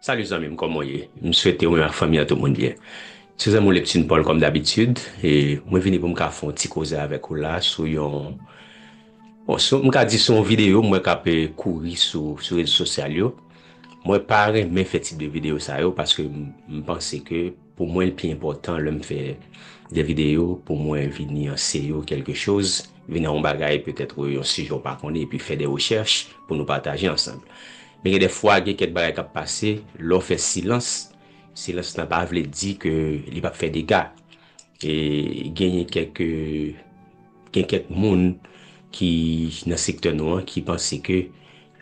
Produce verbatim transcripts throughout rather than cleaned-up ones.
Salut zanmi m, kòman w ye? M swete ou menm ak fanmi an tout moun byen. Se zanmi w Leptune Paul kòm dabitid, e mwen vini pou m ka fè yon ti koze avèk ou la sou yon, bon, sou, m ka di sou yon videyo m wè k ap, eh, kouri sou, sou rezo sosyal yo. Mwen pa renmen fè tip de videyo sa yo paske m, m panse ke pou mwen l pi enpòtan lè m fè de videyo pou mwen vini anseye w kèlke choz, vini an yon bagay petèt yon sijè w pa konnen epi fè de rechèch pou nou pataje ansanm. Men gen de fwa, gen kèk bagay k ap pase, lè w fè silans, silans lan pa vle di ke li p ap fè dega. E genyen kèk, gen kèk moun ki nan sektè nou an ki panse ke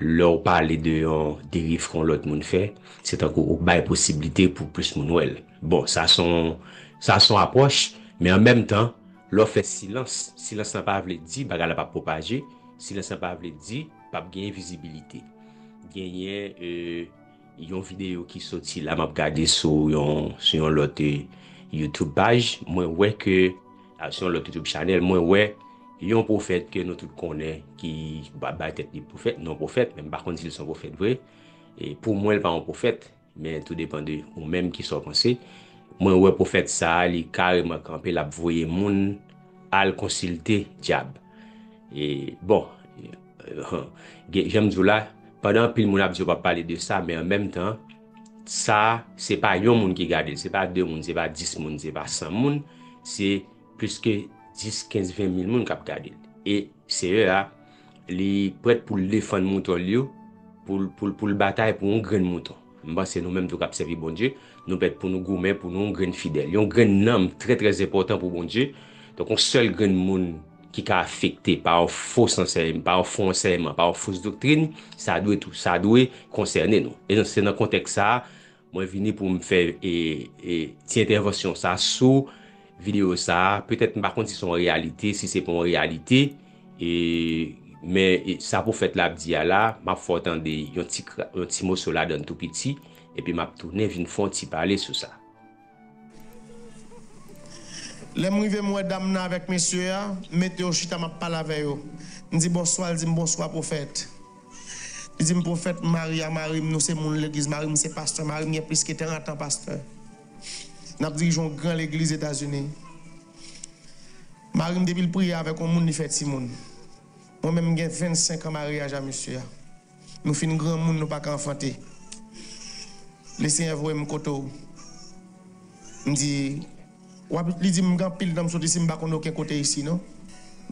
lè w pale de yon deriv ke yon lòt moun fè, se tankou ou bay posiblite pou plis moun wè l. Bon, sa se yon, sa se yon apwòch, men an menm tan, lè w fè silans, silans lan pa vle di bagay la p ap pwopaje, silans lan pa vle di p ap genyen vizibilite. Genyen, eh, yon videyo ki soti la, m ap gade sou yon, sou yon lòt, eh, YouTube paj, mwen wè ke, ah, sou yon lòt YouTube channel, mwen wè yon pwofèt ke nou tout konnen ki ba-, bay tèt li pwofèt, non pwofèt, men m pa konn si l se yon pwofèt vre. E pou mwen, l pa yon pwofèt, men tou depann de ou menm ki sa w panse. Mwen wè pwofèt sa a, li kareman kanpe, l ap voye moun al konsilte dyab. E, bon, gen, jan m di w la, pandan anpil moun ap di yo p ap pale de sa, men an menm tan, sa, se pa yon moun ki gade l, se pa de moun, se pa dis moun, se pa san moun, se plis ke dis, kenz, ven mil moun k ap gade l. E Seyè a, li prèt pou l defann mouton l yo, pou l, pou l, pou l batay pou yon grenn mouton. M panse nou menm tou k ap sèvi Bondye, nou prèt pou nou goumen pou nou yon grenn fidèl. Yon grenn nanm trè, trè enpòtan pou Bondye. Donk, yon sèl grenn moun ki ka afekte pa yon fo ansèy-, pa yon fo ansèyman, pa yon fos doktrin, sa dwe tou, sa dwe konsène nou. E se nan kontèks sa a, mwen vini pou m fè, e, e, ti entèvansyon sa sou videyo sa a. Petèt m pa konn si se yon reyalite, si se pa yon reyalite, e, men, e, sa pwofèt la ap di a la, m ap fè w tande yon ti kra-, yon ti moso ladan l tou piti, epi m ap tounen vin fè yon ti pale sou sa. Lè m rive, m wè dam nan avèk mesye a, m mete yo chita, m ap pale avè yo. M di, "Bonswa," l di m, "Bonswa, pwofèt." Li di m, "Pwofèt, m marye a mari m, nou se moun legliz, mari m se pastè, mari m gen plis ke trant an pastè. N ap dirije yon gran legliz Etazini. Mari m, depi l priye avèk yon moun, li fè timoun. Mwen menm, m gen vennsenk an maryaj a mesye a. Nou fin granmoun, nou pa ka anfante. Lesenyè voye m kote w." M di, "W ap," li di m, "Gen anpil tan m sot isi, m pa konn okenn kote isi, non."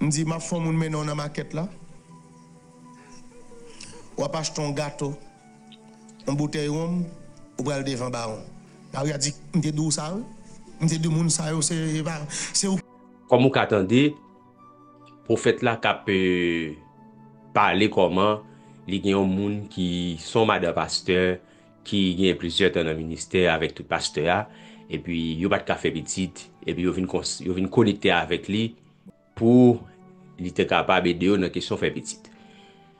M di, "M ap fè yon moun mennen w nan makèt la. W ap achte yon gato, yon boutèy wonm, ou pral devan bawon." Maria di, "M te di w sa, wi. M te di moun sa yo, se pa, se ou." Kòm ou ka tande, pwofèt la k ap, eh, pale kòman li gen yon moun ki se yon madan pastè, ki gen plizyè tan nan ministè avèk tout pastè a, epi yo pa t ka fè pitit, epi yo vin kons-, yo vin konekte avèk li pou li te kapab ede yo nan kesyon fè pitit.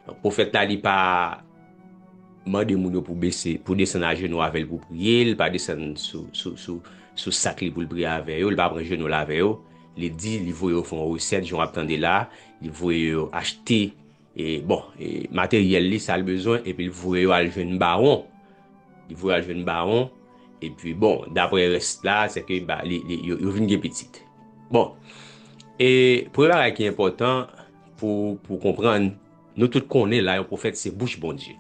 Donk, pwofèt la, li pa mande moun yo pou bese, pou desann ajenou avè l pou priye, li pa desann sou, sou, sou, sou sak li pou l priye avè yo, li pa pran jenou l avè yo. Li di, li voye yo fè yon resèt, jan w ap tande la, li voye yo achte, e, bon, e, materyèl li, sa l bezwen, epi l voye yo al jwenn bawon. Li voye al jwenn bawon, epi, bon, daprè rès la, se ke ba, li, li, yo, yo vin gen pitit. Bon, e premye bagay ki enpòtan pou, pou konprann, nou tout konnen la, yon pwofèt se bouch Bondye.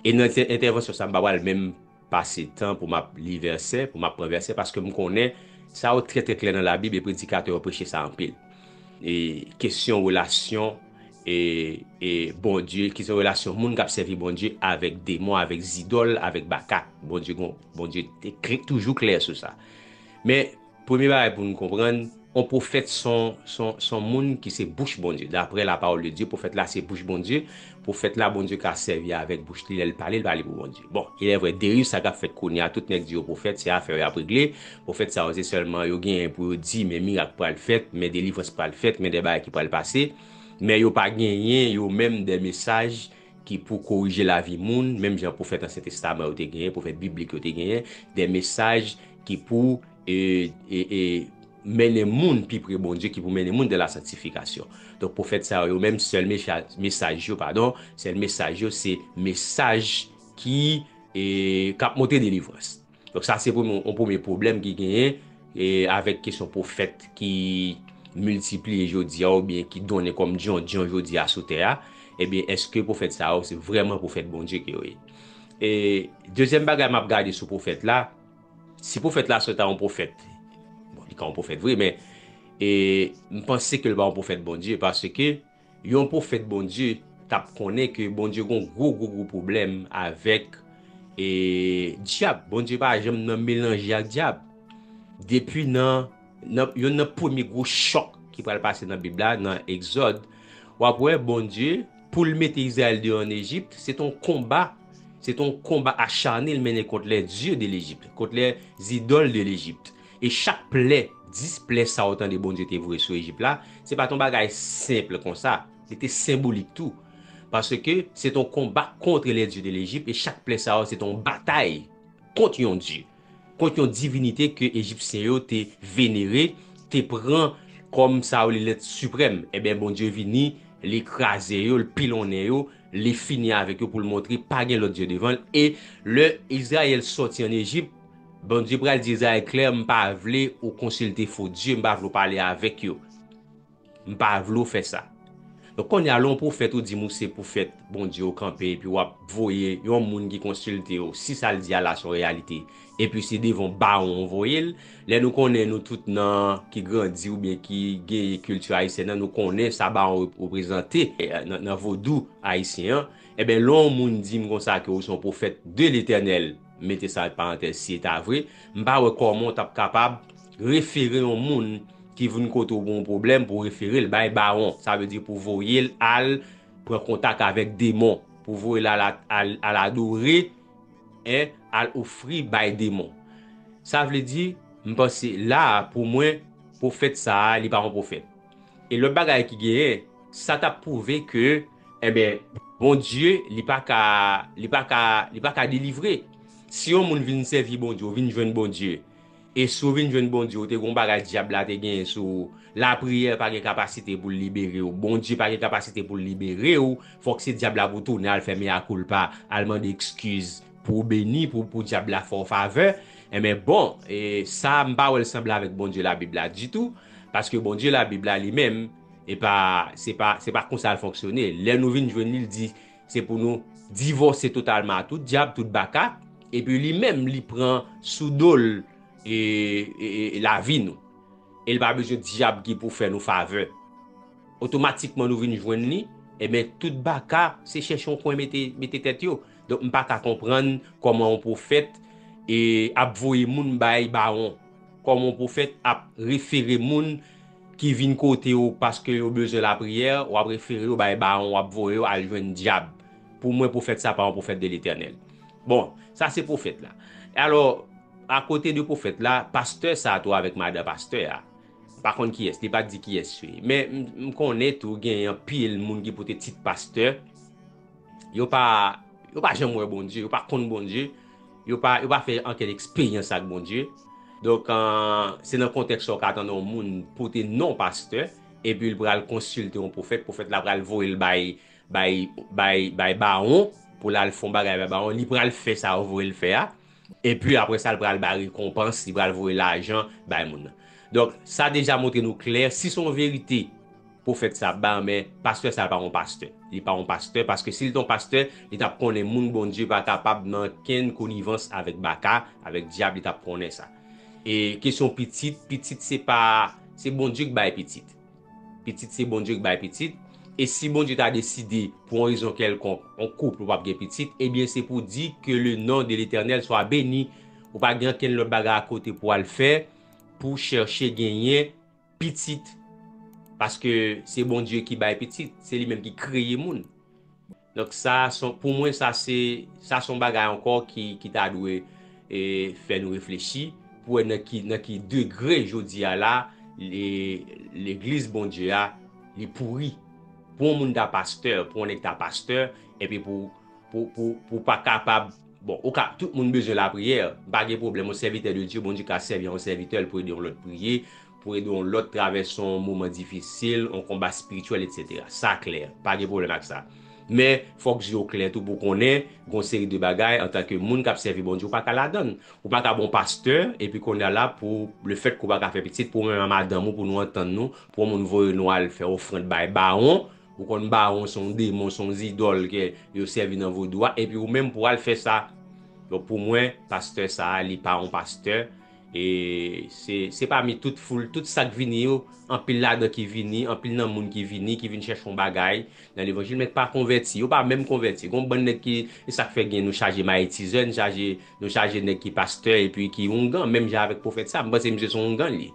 E nan entè-, entèvansyon sa, m pa pral menm pase tan pou m ap li vèsè, pou m ap pran vèsè, paske m konnen sa yo trè, trè klè nan Labib e predikatè yo preche sa anpil. E kesyon relasyon, e, e Bondye, kesyon relasyon moun k ap sèvi Bondye avèk demon, avèk zidòl, avèk baka. Bondye gon, Bondye te klè, toujou klè sou sa. Men, premye bagay pou nou konprann, yon pwofèt se yon, se yon, se yon moun ki se bouch Bondye. D'après la parole de Dieu, pwofèt la se bouch Bondye. Pwofèt la, Bondye ka sèvi avèk bouch li, lè l pale, l pale pou Bondye. Bon, il est vrai, deriv sa k ap fèt kounye a, tout nèg di yo pwofèt, se afè yo y ap regle. Pwofèt sa yo, se sèlman yo genyen pou yo di, men mirak pral fèt, men delivrans pral fèt, men de bagay ki pral pase. Men yo pa genyen, yo menm, de mesaj ki pou korije lavi moun, menm jan pwofèt Ansyen Testaman yo te genyen, pwofèt biblik yo te genyen, de mesaj ki pou, e, e, e, mennen moun pi pre Bondye, ki pou mennen moun dan la sanktifikasyon. Donk, pwofèt sa yo, yo menm, sèl mecha-, mesaj yo, padon, sèl mesaj yo, se mesaj ki, e k ap montre delivrans. Donk sa se premye, yon premye pwoblèm ki genyen e avèk kesyon pwofèt ki miltipliye jodi a oubyen ki donnen kòm djondjon jodi a sou tè a. Ebyen, èske pwofèt sa yo se vrèman pwofèt Bondye ke yo ye? E dezyèm bagay m ap gade sou pwofèt la, si pwofèt la se ta yon pwofèt, bon, li ka yon pwofèt vre, men e m panse ke l pa yon pwofèt Bondye, paske yon pwofèt Bondye t ap konnen ke Bondye gon gwo, gwo, gwo pwoblèm avèk e dyab. Bondye pa janm nan melanje ak dyab. Depi nan, nan, yonn nan premye gwo chòk ki pral pase nan Bib la, nan Egzòd, w ap wè Bondye, pou l mete Izrayèl deyò ann Ejip, se t on konba, se t on konba acharne l mennen kont les dieux de l'Égypte, kont les idoles de l'Égypte. E chak plè, dis plè sa w tande Bondye te voye sou Ejip la, se pa t on bagay senp konsa. Li te senbolik tou. Paske se t on konba kont les dieux de l'Égypte, e chak plè sa yo se t on batay kont yon dye, kont yon divinite ke Ejipsyen yo te venere, te pran kòm sa yo li lèt siprèm. Ebyen, Bondye vini, li kraze yo, li pilonnen yo, li fini avèk yo pou l montre pa gen lòt dye devan l. E lè Izrayèl sòti ann Ejip, Bondye pral di Izrayèl klè, "M pa vle ou konsilte fo dye, m pa vle ou pale avèk yo. M pa vle ou fè sa." Donk, kounye a, lè yon pwofèt ou di m ou se pwofèt Bondye, ou kanpe, epi w ap voye yon moun ki konsilte w, si sa l di a la se yon reyalite, epi se devan bawon w voye l, lè nou konnen nou tout nan, ki grandi oubyen ki genyen kilti ayisyèn nan, nou konnen sa bawon rep-, reprezante, eh, nan, nan vodou ayisyen an, ebyen, lè yon moun di m konsa ke ou se yon pwofèt de Letènèl, mete sa ant parantèz, si e ta vre, m pa wè kòman w t ap kapab refere yon moun ki vin kote w pou yon pwoblèm, pou refere l bay bawon. Sa vle di pou voye l al pran kontak avèk demon, pou voye l al, al, al adore, en, al ofri bay demon. Sa vle di, m panse la a, pou mwen, pwofèt sa a, li pa yon pwofèt. E lòt bagay ki genyen, sa t ap pwouve ke, enben, Bondye, li pa ka, li pa ka, li pa ka delivre. Si yon moun vin sèvi Bondye, ou vin jwenn Bondye, e si w vin jwenn Bondye, ou te gon bagay dyab la te genyen sou ou, lapriyè pa gen kapasite pou l libere w, Bondye pa gen kapasite pou l libere w, fòk se dyab la pou w tounen al fè mea culpa, al mande ekskiz pou w beni, pou, pou dyab la fè w favè. Enben bon, e sa, m pa wè l sanble avèk Bondye Labib la ditou, paske Bondye Labib la li menm, e pa, se pa, se pa konsa l fonksyone. Lè nou vin jwenn li, l di se pou nou divòse totalman a tout dyab, tout baka, epi li menm, li pran sou do l e, e, e lavi nou. E l pa bezwen dyab ki pou fè nou favè. Otomatikman nou vin jwenn li, enben, tout baka se chèche yon kwen mete, mete tèt yo. Donk, m pa ka konprann kòman yon pwofèt e ap voye moun bay bawon. Kòman yon pwofèt ap refere moun ki vin kote w paske yo bezwen lapriyè, w ap refere yo bay bawon, w ap voye yo al jwenn dyab. Pou mwen, pwofèt sa pa yon pwofèt de Letènèl. Bon, sa se pwofèt la. Alò, akote de pwofèt la, pastè sa tou avèk madan pastè a, m pa konn kiyès, li pa t di kiyès yo ye. Men m, m konnen tou genyen anpil moun ki pote tit pastè. Yo pa, yo pa janm wè Bondye, yo pa konn Bondye, yo pa, yo pa fè ankenn eksperyans ak Bondye. Donk, an, se nan kontèks sa w ka tande yon moun pote non pastè, epi l pral konsilte yon pwofèt, pwofèt la pral voye l bay, bay, bay, bay bawon, pou l al fè yon bagay bay bawon, li pral fè sa yo voye l fè a. Epi apre sa, l pral bay rekonpans, li pral voye lajan bay moun nan. Donk, sa deja montre nou klè, si se yon verite, pwofèt sa ap bay, men pastè sa pa yon pastè. Li pa yon pastè, paske si l te yon pastè, li t ap konnen moun Bondye pa kapab nan kenn konivans avèk baka, avèk dyab, li t ap konnen sa. E kesyon pitit, pitit se pa, se Bondye k bay pitit. Pitit se Bondye k bay pitit. E si Bondye ta deside, pou yon rezon kèlkonk, yon koup ou p ap gen pitit, ebyen se pou di que le nom de l'Éternel soit béni. Ou pa gen ankenn lòt bagay akote pou al fè, pou chèche genyen pitit. Paske se Bondye ki bay pitit, se li menm ki kreye moun. Donk sa, se, pou mwen, sa se, sa se yon bagay ankò ki, ki ta dwe, e, fè nou reflechi, pou wè nan ki, nan ki degre jodi a la, le-, legliz Bondye a, li pouri. Pou yon moun ta pastè, pou yon nèg ta pastè, epi pou, pou, pou, pou pa kapab, bon, ou ka, tout moun bezwen lapriyè, m pa gen pwoblèm, yon sèvitè de Dye, Bondye ka sèvi yon sèvitè l pou ede yon lòt priye, pou ede yon lòt travèse yon moman difisil, yon konba espirityèl, etsetera. Sa klè, pa gen pwoblèm ak sa. Men, fòk je w klè tou pou konnen, gon seri de bagay, antanke moun k ap sèvi Bondye, ou pa ka ladann. Ou pa ka bon pastè, epi kounye a la, pou lefètke ou pa ka fè pitit, pou ou menm ak madanm ou, pou nou antann nou, pou yon moun voye nou al fè ofrann bay bawon, ou konn bawon se yon demon, se yon zidòl ke yo sèvi nan vodou a, epi ou menm pou w al fè sa. Donk, pou mwen, pastè sa a, li pa yon pastè. E se, se pami tout foul, tout sa k vini yo, anpil ladan ki vini, anpil nan moun ki vini, ki vin chèche yon bagay nan levanjil, men k pa konvèti, yo pa menm konvèti. Gon bann nèg ki, e sa k fè gen nou chaje mayitizè, nou chaje, nou chaje nèg ki pastè, epi ki oungan, menm jan avèk pwofèt sa, m panse misye se yon oungan li.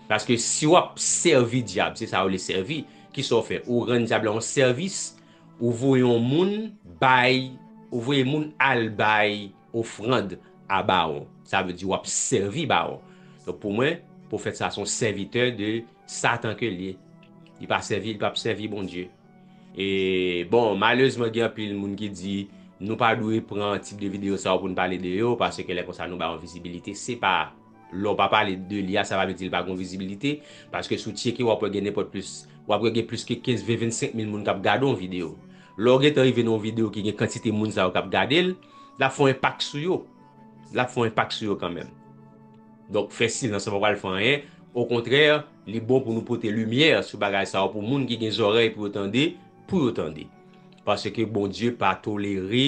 Paske si w ap sèvi dyab, se sa w le sèvi, kisa w fè? Ou rann dyab la yon sèvis, ou voye yon moun bay, ou voye moun al bay ofrann a bawon. Sa vle di w ap sèvi bawon. Donk, pou mwen, pwofèt sa se yon sèvitè de Satan ke l ye. Li pa sèvi, li p ap sèvi Bondye. E, bon, malerezman, gen anpil moun ki di, nou pa dwe pran tip de videyo sa yo pou n pale de yo, paske lè konsa nou ba yon vizibilite. Se pa, lè w pa pale de li a, sa pa vle di li pa gen vizibilite, paske si w tcheke, w ap wè gen nenpòt plis, w ap wè gen plis ke kenz, ven, vennsenk mil moun k ap gade yon videyo. Lè w gentan rive nan yon videyo ki gen kantite moun sa yo k ap gade l, l ap fè yon enpak sou yo. L ap fè yon enpak sou yo kanmenm. Donk, fè silans, sa pa pral fè anyen. Okontrè, li bon pou nou pote limyè sou bagay sa yo pou moun ki gen zòrèy pou yo tande, pou yo tande. Paske Bondye pa tolere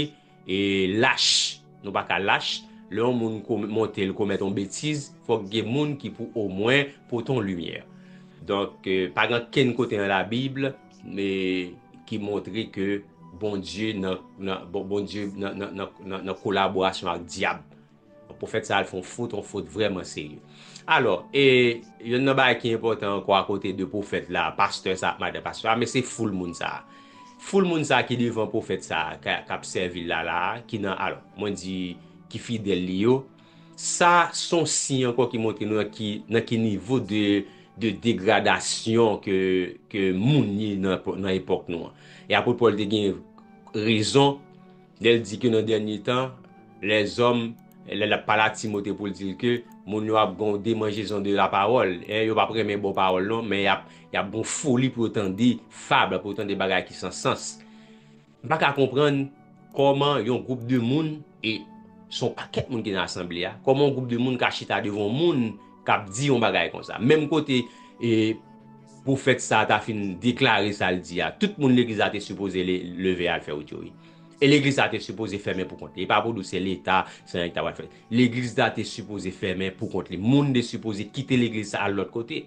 e lach. Nou pa ka lach. Lè yon moun kom- monte, l komèt yon betiz, fòk gen moun ki pou omwen pote yon limyè. Donk, eh, pa gen kenn kote nan Labib, eh, ki montre ke Bondye nan, nan, Bon- Bondye nan, nan, nan, nan, nan kolaborasyon ak dyab. Pwofèt sa a, l fè yon fot, yon fot vrèman serye. Alò, e, youn nan bagay ki enpòtan ankò akote de pwofèt la, pastè sa ak madan pastè a, men se foul moun sa a. Foul moun sa a ki devan pwofèt sa a, k- k ap sèvi l la, la, ki nan, alò, mwen di, ki fidèl li yo, sa se yon siy ankò ki montre nou nan ki, nan ki nivo de, de degradasyon ke, ke moun ye nan, nan epòk nou an. E apot Pòl te gen rezon lè l di ke nan dènye tan, lèzòm, lè l ap pale a Timote pou l di l ke moun yo ap gen yon demanjezon de lapawòl, en, yo p ap renmen bon pawòl non, men y ap, y ap gen yon foli pou yo tande fab, pou yo tande bagay ki san sans. M pa ka konprann kòman yon gwoup de moun, e se yon pakèt moun ki nan asanble a, kòman yon gwoup de moun ka chita devan yon moun k ap di yon bagay konsa. Menm kote, e, pwofèt sa a ta fin deklare sa l di a, tout moun legliz la te sipoze le- leve al fè wout yo, wi. E legliz la te sipoze fèmen pou kont li. E pa pou di w se Leta, se anyen ki ta pral fèt. Legliz la te sipoze fèmen pou kont li. Moun te sipoze kite legliz sa al lòt kote.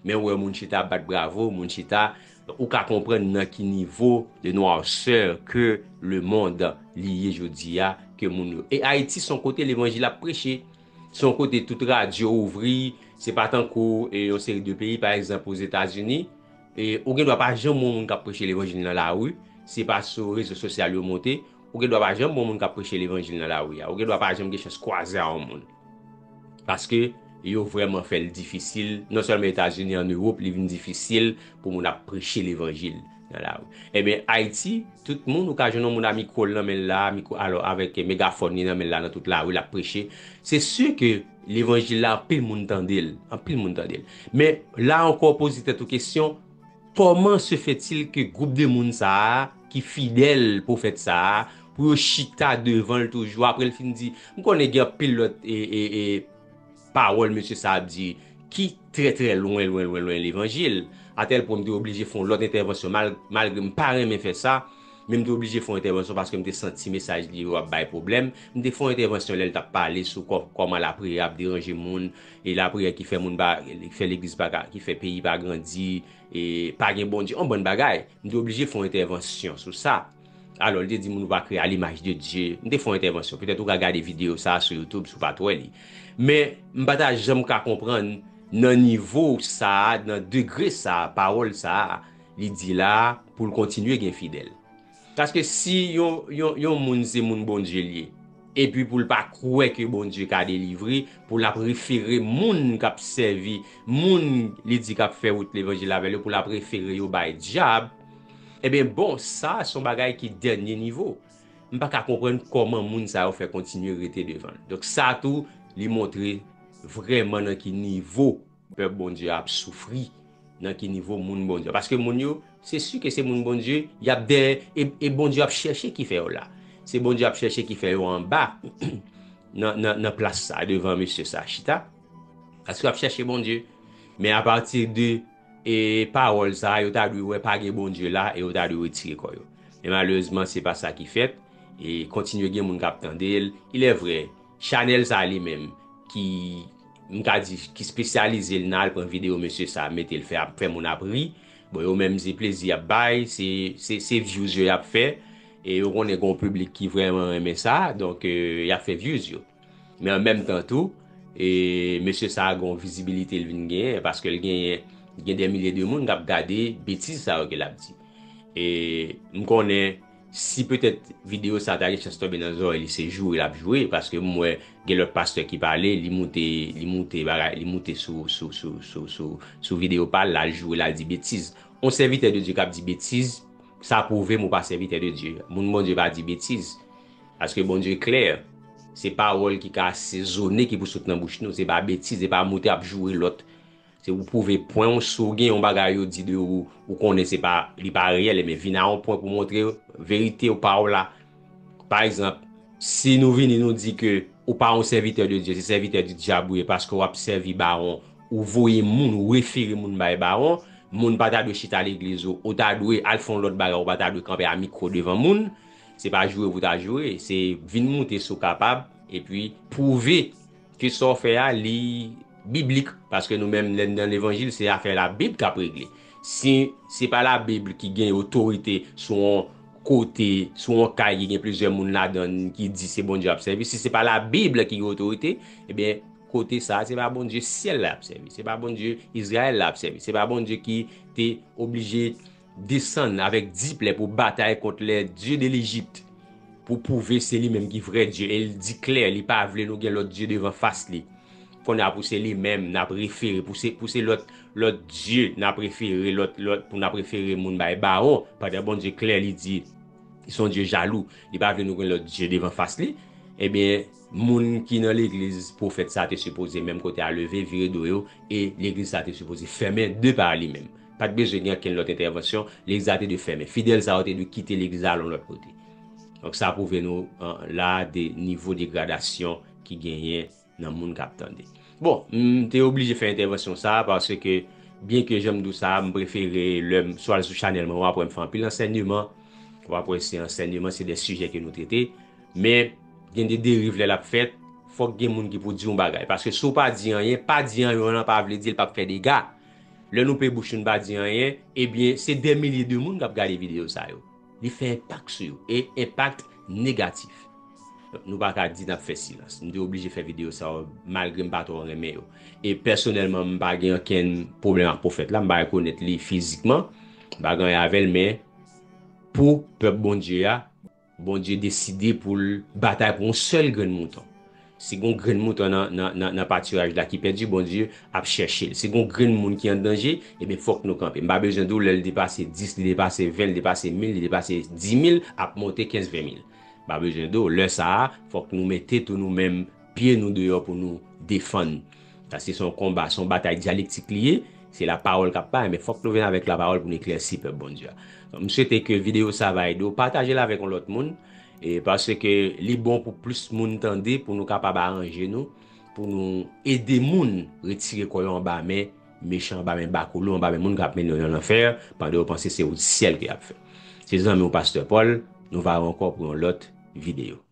Men ou wè moun chita ap bat bravo, moun chita, ou ka konprann nan ki nivo de nwasè ke lemonn li ye jodi a, ke moun yo. E Ayiti se yon kote levanjil ap preche. Se yon kote tout radyo ouvri, se pa tankou, e, yon seri de peyi, pa egzanp, Ozetazini, e, ou gen dwa pa janm wè yon moun k ap preche levanjil nan lari, se pa sou rezo sosyal yo monte, ou gen dwa pa janm wè yon moun k ap preche levanjil nan lari a, ou gen dwa pa janm gen chans kwaze a yon moun. Paske yo vrèman fè l difisil, non sèlman Etazini, an Ewòp, li vin difisil pou moun ap preche levanjil nan lari. Ebyen, Ayiti, tout moun, ou ka jwenn yon moun a mikwo l nan men l la, mikwo, alò, avèk megafòn li nan men l la, nan tout lari, l ap preche. Se si ke levanjil la, anpil moun tande l, anpil moun tande l. Men, la ankò, poze tèt ou kesyon, kòman se fètil ke gwoup de moun sa a, ki fidèl pwofèt sa a, pou yo chita devan l toujou, apre l fin di, m konnen gen anpil lòt, e, e, e, pawòl mesye sa ap di ki trè, trè lwen, lwen, lwen, lwen levanjil. Atèl pwen m te oblije fè yon lòt entèvansyon, mal- malgre m pa renmen fè sa, men m te oblije fè yon entèvansyon paske m te santi mesaj li yo ap bay pwoblèm. M te fè yon entèvansyon lè l t ap pale sou kò- kòman lapriyè ap deranje moun, e lapriyè ki fè moun pa, ki fè legliz pa ka, ki fè peyi pa grandi, e pa gen Bondye, yon bann bagay. M te oblije fè yon entèvansyon sou sa. Alò, li te di moun ou pa kreye a limaj de Dye. M te fè yon entèvansyon. Petèt ou ka gade videyo sa a sou YouTube si w pa t wè li. Men, m pa ta janm ka konprann nan nivo sa a, nan degre sa a, pawòl sa a, li di la a, pou l kontinye gen fidèl. Paske si yon, yon, yon moun se moun Bondye l ye, epi pou l pa kwè ke Bondye ka delivre, pou l ap refere moun k ap sèvi, moun li di k ap fè wout levanjil avè l yo, pou l ap refere yo bay dyab, ebyen, bon, sa se yon bagay ki dènye nivo. M pa ka konprann kòman moun sa yo fè kontinye rete devan l. Donk, sa tou, li montre vrèman nan ki nivo pèp Bondye a ap soufri, nan ki nivo moun Bondye a. Paske moun yo, se si ke se moun Bondye, y ap dèyè, e, e Bondye ap chèche ki fè yo la. Se Bondye ap chèche ki fè yo anba, nan, nan, nan plas sa, devan mesye sa chita. Paske y ap chèche Bondye. Men apati de, e, pawòl sa, yo ta dwe wè pa gen Bondye la, e yo ta dwe retire kò yo. Men malerezman, se pa sa ki fèt. E kontinye gen moun k ap tande l. Il est vrai, chanèl sa li menm, ki, m ka di, ki espesyalize l nan al pran videyo mesye sa, mete l fè, ap fè moun ap ri. Bon, yo menm se plezi y ap bay, se, se, se views yo y ap fè. E yo konnen gen yon piblik ki vrèman renmen sa, donk, e, y ap fè views yo. Men an menm tan tou, e, mesye sa a gen yon vizibilite l vin genyen, paske l genyen, gen dè milye de moun k ap gade betiz sa yo ke l ap di. E m konnen, si petèt videyo sa ta gen chans tonbe nan zòrèy li, se joure l ap joure, paske m wè gen lòt pastè ki pale, li moute, li moute bagay, li moute sou, sou, sou, sou, sou, sou videyo pa l, l al joure, l al di betiz. On sèvitè de Dye k ap di betiz, sa pwouve m ou pa sèvitè de Dye. Moun Bondye pa di betiz. Paske Bondye klè. Se pawòl ki ka asezone ki pou sot nan bouch nou. Se pa betiz, se pa moute ap joure lòt. Se ou pwouve pwen w, si w gen yon bagay yo di de ou, ou konnen se pa, li pa reyèl, men vin a yon pwen pou montre verite ou pa w la. Pa egzanp, si nou vini nou di ke ou pa yon sèvitè de Dye, se sèvitè di dyab ou ye paske w ap sèvi bawon, ou voye moun, ou refere moun bay bawon, moun pa ta dwe chita legliz ou, ou ta dwe al fè yon lòt bagay, ou pa ta dwe kanpe a mikwo devan moun, se pa joure pou ta joure, se vin moute si w kapab, epi pwouve ke sa w fè a, li biblik, paske nou menm, lè n nan levanjil, se afè Labib k ap regle. Si se pa Labib ki gen otorite sou yon kote, sou yon kay ki gen plizyè moun ladan l ki di se Bondye ap sèvi, si se pa Labib ki gen otorite, ebyen, kote sa a, se pa Bondye syèl la ap sèvi, se pa Bondye Izrayèl la ap sèvi, se pa Bondye ki te oblije desann avèk diplè pou batay kont les dieux de l'Égypte, pou pwouve se li menm ki vrè Dye, e l di klè, li pa vle nou gen lòt dye devan fas li. Kounye a pou se li menm n ap refere, pou se, pou se lòt, lòt dye n ap refere, lòt, lòt, pou n ap refere moun bay bawon, pandan Bondye klè, li di, li se yon Dye jalou, li pa vle nou gen lòt dye devan fas li, ebyen, moun ki nan legliz pwofèt sa te sipoze menm kote a leve, vire do yo, e legliz sa te sipoze fèmen de pa li menm. Pa t bezwen gen okenn lòt entèvansyon, legliz la te dwe fèmen. Fidèl sa yo te dwe kite legliz la al yon lòt kote. Donk, sa pwouve nou, an, la de nivo degradasyon ki genyen nan moun k ap tande. Bon, m te oblije fè entèvansyon sa a paske, byenke jan m di w sa a, m prefere lè m swa al sou chanèl mwen, w ap wè m fè anpil ansèyman, w ap wè se ansèyman, se de sijè ke nou trete, men gen de deriv lè l ap fèt, fòk gen moun ki pou di yon bagay. Paske si w pa di anyen, pa di anyen w lan pa vle di l p ap fè dega. Lè nou pe bouch nou, n pa di anyen, ebyen, se dè milye de moun k ap gade videyo sa yo. Li fè enpak sou yo, e enpak negatif. Donk, nou pa ka di n ap fè silans. M te oblije fè videyo sa yo, malgre m pa twò renmen yo. E pèsonèlman, m pa gen okenn pwoblèm ak pwofèt la, m pa rekonèt li fizikman, m pa gen anyen avè l, men pou pèp Bondye a, Bondye deside pou l batay pou yon sèl grenn mouton. Si gon grenn mouton nan, nan, nan, nan patiraj la ki pèdi, Bondye ap chèche l. Si gon grenn moun ki an danje, ebyen, fòk nou kanpe. M pa bezwen di w, lè l depase dis, li depase ven, li depase mil, li depase di mil, ap monte kenz, ven mil. M pa bezwen di w, lè sa a, fòk nou mete tou nou menm pye nou deyò pou nou defann. Paske se yon konba, se yon batay dyalektik li ye. Se lapawòl k ap pale, men fòk nou vin avèk lapawòl pou nou eklèsi pèp Bondye a. Donk, m swete ke videyo sa a va ede w. Pataje l avèk yon lòt moun, e paske li bon pou plis moun tande, pou nou kapab aranje nou, pou nou ede moun retire kò yo anba men mechan, anba men bakolo, anba men moun k ap mennen yo nan lanfè, pandan yo panse se wout syèl ke y ap fè. Se zanmi w, Pastè Paul, nou va wè ankò pou yon lòt videyo.